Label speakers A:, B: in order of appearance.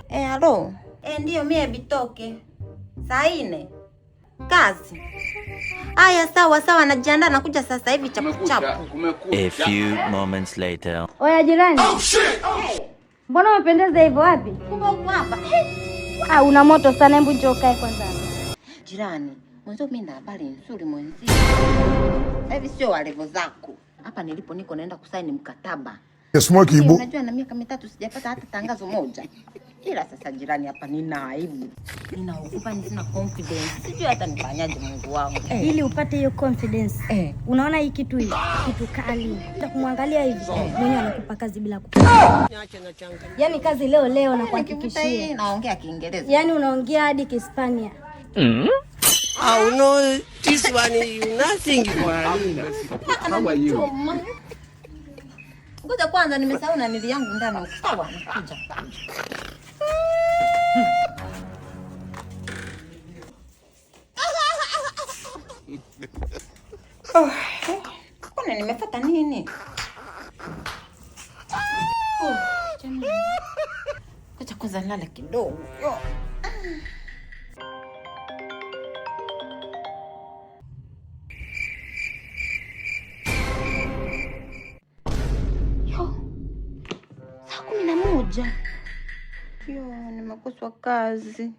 A: Halo. Ndiyo mie Bitoke. Saa 4. Kazi. Aya, sawa sawa, najiandaa nakuja sasa hivi chapu chapu.
B: A few moments later.
C: Oya jirani.
A: Oh shit. Oh.
C: Mbona umependeza hivyo wapi?
A: Kumbe uko hapa.
C: Ah, una moto sana, hebu njoo kae kwanza.
A: Jirani, mwenzio mimi na habari nzuri mwenzio. Hivi sio walevo zako. Hapa nilipo niko naenda kusaini mkataba. Unajua na miaka 3 sijapata hata tangazo moja. Ila sasa jirani, hapa nina aibu. Ninaogopa, sina confidence. Sijui hata nifanyaje, Mungu wangu.
C: Ili upate hiyo confidence. Unaona hii kitu hii, kitu kali. Kumwangalia hivi, mwenyewe anakupa kazi bila kupa. Yaani kazi leo leo na kuhakikishia.
A: Naongea Kiingereza.
C: Yaani unaongea hadi Kihispania.
D: I know this one you nothing.
A: How are you? Ngoja kwanza nimesahau na nili yangu ndani. Sawa, nakuja. Oh, kwani nimefuata nini? Oh, jamani. Ngoja kwanza nilale kidogo. Yo, saa 11. Yo, nimekoswa kazi.